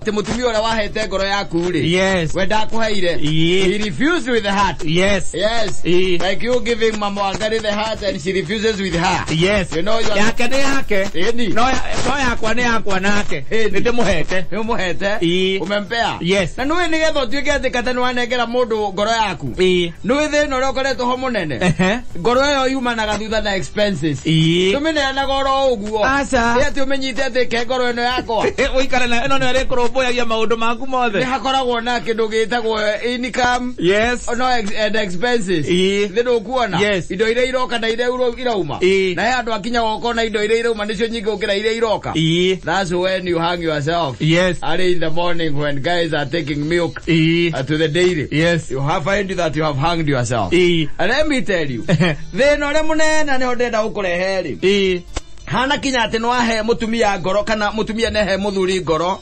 Ati mutumia ũrĩa wahete ngoro yaku rĩ. Yes. We ndakũheire. Ĩĩ. He refused with the heart. Yes. Yes. Ĩĩ. Like you giving Mama Wangari the heart and she refuses with her. Yes. You know you are Yake nĩ yake. Ĩni. No no yakwa nĩ yakwa nake. Ĩni. Nĩ ndĩmũhete. Nĩ ũmũhete. Ĩĩ. Umempea. Yes. Na nĩũĩ nĩgetha ũtuĩke atĩ kata nĩwanengera mũndũ ngoro yaku. Ĩĩ. Nĩũĩ thĩna ũrĩa ũkoretwo ho mũnene. Ehe. Ngoro ĩyo yumanaga thutha na expenses. Ĩĩ. Tũmĩneanaga oro ũguo. Aca. Nĩ atĩ ũmĩnyite atĩ ke ngoro ĩno yakwa. Ũikare na ĩno nĩyo ĩrĩkũrũmbũyagia maũndũ maku Nĩ mothe. hakoragwo na kĩndũ gĩtagwo income Yes. no and expenses. Ĩĩ. Nĩ ndũkuona. Yes. Indo iria iroka na iria irauma. Ĩĩ. Na he andũ akinyaga ũkona indo iria irauma nĩcio nyingĩ gũkĩra iria iroka. Ĩĩ. That's when you hang yourself. Yes. Early in the morning when guys are taking milk Ĩĩ. to the dairy. Yes. You have find that you have hanged yourself. Ĩĩ. And let me tell you, thĩna ũrĩa mũnene nĩho ndĩrenda gũkũrehe rĩ. Ĩĩ. Hana kinya atĩ nĩwahe mũtumia ngoro kana mũtumia nĩahe mũthuri ngoro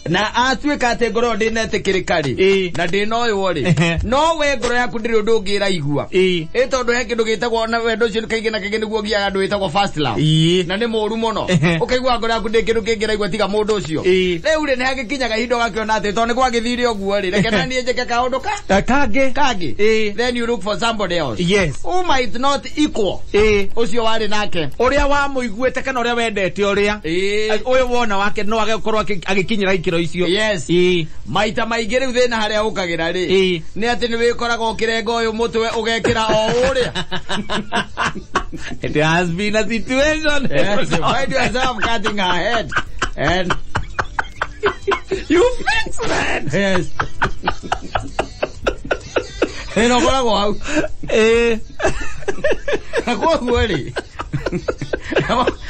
na atuĩka atĩ ngoro ĩyo ndĩnetĩkĩrĩka rĩ Ĩĩ. na ndĩnoywo rĩ Ehe. no we ngoro yaku ndĩrĩ ũndũ ũngĩ ĩraigua. Ĩĩ. Ĩ tondũ he kĩndũ gĩtagwo na wendo ũcio kaingĩ na kaingĩ nĩguo ũgiaga andũ wĩtagwo first love. Ĩĩ. Na nĩ mũru mũno. Ehe. Ũkaigua ngoro yaku ndĩ kĩndũ kĩngĩ ĩraigua tiga mũndũ ũcio. Ĩĩ. Rĩu rĩ nĩ hagĩkinyaga ihinda ũgakĩona atĩ tondũ nĩ gwagĩthire ũguo rĩ reke na niĩ njĩke kaũndũ ka Kangĩ. kangĩ. Ĩĩ. Then you look for somebody else Yes. who might not equal Ĩĩ. ũcio warĩ nake. Ũrĩa wamũiguĩte kana ũrĩa wendete ũrĩa. Ĩĩ. Ũyũ wona wake no age gũkorwo agĩkinyĩra ikĩro icio. Yes. Ĩĩ. Maita maingĩ rĩu thĩna harĩa ũkagĩra rĩ Ĩĩ. nĩ atĩ nĩ wĩkoraga ũkĩrenga ũyũ mũtwe ũgekĩra o ũrĩa. It has been a situation. Yes, you find yourself cutting her head and You fix that. yes. Ĩno ũkoragwo hau. Ĩĩ. Na koguo rĩ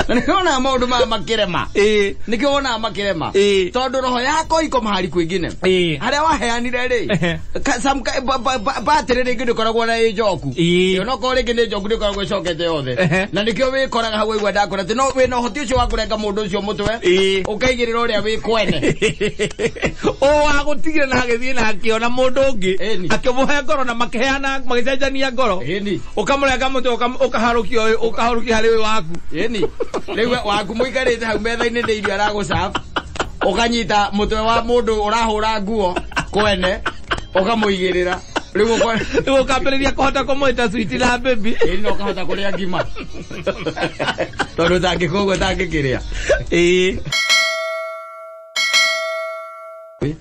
na nĩkĩo wonaga maũndũ maya makĩrema. Ĩĩ. Nĩkĩo wonaga makĩrema. Ĩĩ. Tondũ roho yako iko mahali kwingine. Ĩĩ. Harĩa waheanire rĩ Ehe. batĩrĩ rĩngĩ ndĩkoragwo na ĩ njoku. Ĩĩ. Onokorwo rĩngĩ nĩ njoku ndĩkoragwo ĩcokete yothe. Ehe. Na nĩkĩo wĩkoraga hau waigua ndakũra atĩ no wĩna ũhoti ũcio wa kũrenga mũndũ ũcio mũtwe Ĩĩ. ũkaigĩrĩra ũrĩa wĩ kwene. Ũ wagũtigire na agĩthiĩ na akĩona mũndũ ũngĩ Ĩni. akĩmũhe ngoro na makĩheana magĩcenjania ngoro. Ĩni. Ũkamũrenga mũtwe ũkaharũkia ũyũ ũkaharũkia harĩ ũyũ waku. Ĩni. Rĩu waku mũikarĩte hau metha-inĩ nĩ irio aragũserve ũkanyita mũtwe wa mũndũ ũrahũra nguo kwene ũkamũigĩrĩra rĩu ũkona Rĩu ũkambĩrĩria kũhota kũmwĩta sweet na baby. Ĩni na ũkahota kũrĩa ngima tondũ ũtangĩka ũguo ũtangĩkĩrĩa. Ĩĩ.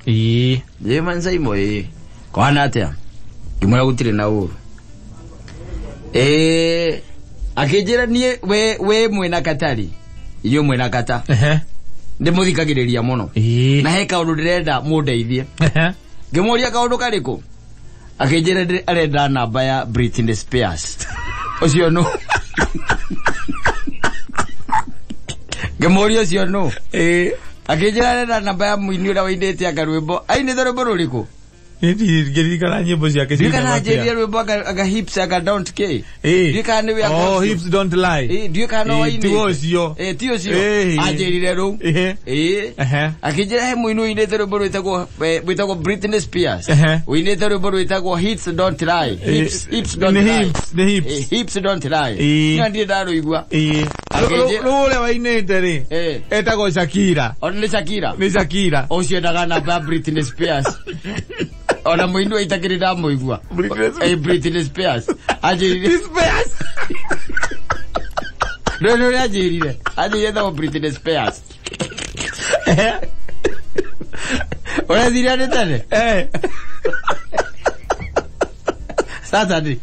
Ĩĩ. Ĩ mansaimo ĩ kwana atĩa ngĩmwĩra gũtirĩ na ũru. Ĩ akĩnjĩra niĩ we mwĩna katari inyuĩ mwĩna kata Ehe. ndĩmũthikagĩrĩria mũno. Ĩĩ. Na he kaũndũ ndĩrenda mũndeithie. Ehe. Ngĩmũria kaũndũ karĩkũ akĩnjĩra arenda namba ya Britney Spears. Ũcio nũ? Ngĩmũria ũcio nũ? Ĩĩ. Akĩnjĩra arenda namba ya mũini ũrĩa wainĩte anga rwĩmbo. Ainĩte rwĩmbo rũrĩkũ? Ndirikana nyĩmbo ciake Ndiũĩ kana anjĩrire rwĩmbo anga hips anga don't care. Ĩĩ. Ndiũĩ kana nĩwe anga Oh, ũcio. hips don't lie. Ĩĩ, ndiũĩ kana no Ĩĩ, wainĩte. tiwe ũcio. Ĩĩ, ti ũcio. Ĩĩ. Anjĩrire rũu. Ĩĩ. Ĩĩ. Ehe. Akĩnjĩra he mũini ũinĩte rwĩmbo rwĩtagwo Britney Spears. Ehe. Ũinĩte rwĩmbo rwĩtagwo Hips Don't Lie. Hips, hips don't Nĩ lie. hips, nĩ hips. Ĩĩ, hips don't lie. Ĩĩ. Niĩ ndirĩ ndarũigua. Ĩĩ. Akĩnjĩra- Rũu ũrĩa wainĩte rĩ Ĩĩ. etagwo Shakira. Ona nĩ Shakira. Nĩ Shakira. Ũcio endaga namba ya Britney Spears. Ona mũini wa itakĩrĩ ndamũigua. Britney Spears. Ĩĩ, Britney Spears. Anjĩrire. Spears. Rĩu nĩ ũrĩa anjĩrire. Anjĩrire etagwo Britney Spears. Ũreciria nĩ tene? Eh. Saturday.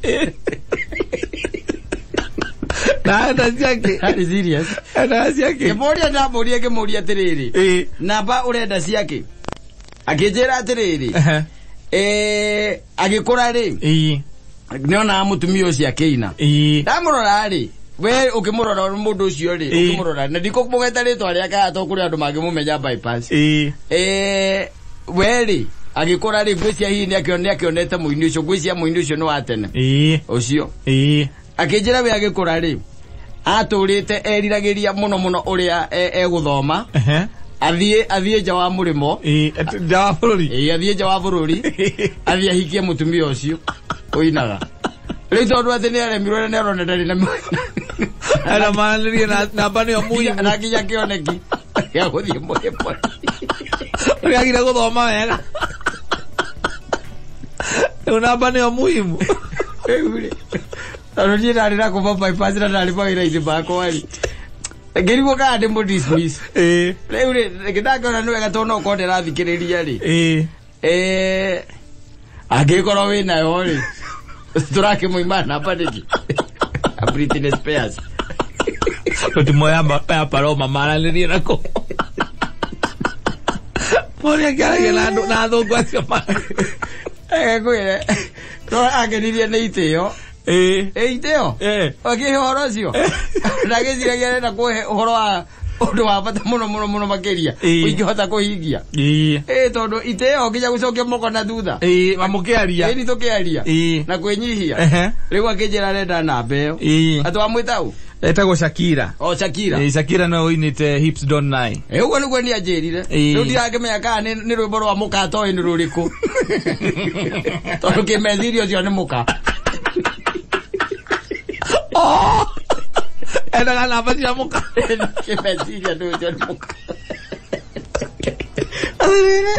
Na enda ciake. That is serious. Enda ciake. Ngĩmũria ndamũria ngĩmũria atĩrĩrĩ. Ĩĩ. Namba ũrenda ciake? Akĩnjĩra atĩrĩrĩ. Ehe. Ĩĩ, agĩkũra rĩ, Ĩĩ. nĩonaga mũtumia ũcio akĩina. Ĩĩ. Ndamũrora rĩ, we ũkĩmũrora mũndũ ũcio rĩ, Ĩĩ. ũkĩmũrora na ndikũmũgweta rĩtwa rĩake haha tondũ kũrĩ andũ mangĩmũmenya bypass. Ĩĩ. Ĩĩ, we rĩ, agĩkũra rĩ, ngwĩciria hihi nĩakĩonete mũini ũcio, ngwĩciria mũini ũcio nĩ wa tene. Ĩĩ. Ũcio. Ĩĩ. Akĩnjĩra we agĩkũra rĩ, atũrĩte eriragĩria mũno mũno ũrĩa egũthoma. Ehe. Athiĩ nja wa mũrĩmo. Ĩĩ, nja wa bũrũri. Ĩĩ, athiĩ nja wa bũrũri. Athiĩ ahikie mũtumia ũcio ũinaga. Rĩu tondũ atĩ nĩaremirwo na nĩarona ndarĩ na Ana maanĩrie na namba nĩyo muhimu. Na nginya kĩoneki gĩa gũthiĩ mũrĩmo. Ũrĩagire gũthoma wega. Rĩu namba nĩyo muhimu. Rĩu rĩ, tondũ niĩ ndarĩ na kuma bypass na ndarĩ mawĩra-inĩ makwa rĩ, ngĩrigwo kana ndĩmũ dismiss. Ĩĩ. Rĩu rĩ, ngĩndakĩona nĩ wega tondũ no ũkorwo ndĩrathikĩrĩria rĩ. Ĩĩ. Angĩkorwo wĩ nayo rĩ, tũrakĩmũima namba nĩkĩ? Britney Spears. Tũtimoya ya Paloma maranĩrie nako. Mũrĩa akĩaragia na andũ na athũngũ acio ma. Ngwĩre, no angenirie nĩ itĩo. Ĩĩ. Ĩ itĩo? Ĩĩ. Akĩhe ũhoro ũcio? Ndagĩciragia arenda kũhe ũhoro wa ũndũ wa bata mũno mũno mũno makĩria. Ĩĩ. Ũingĩhota kũhingia. Ĩĩ. Ĩ tondũ itĩo nginya gũcokia moko na thutha. Ĩĩ, mamũkĩaria. Ĩni tũkĩaria. Ĩĩ. Na kwĩnyihia. Ehe. Rĩu akĩnjĩra arenda namba ĩyo. Ĩĩ. Atĩ wamwĩta ũ? Etagwo Shakira. O Shakira. Ĩĩ, Shakira no ũinĩte Hips Don't Lie. Ĩ ũguo nĩguo niĩ anjĩrire. Ĩĩ. Rĩu ndirakĩmenya kana nĩ rwĩmbo rwa mũka atoĩ nĩ rũrĩkũ. Tondũ kĩmeciria ũcio nĩ mũka. Oh! Endaga namba cia mũka. Kĩmeciria nĩ ũcio nĩ mũka. Atĩrĩrĩ.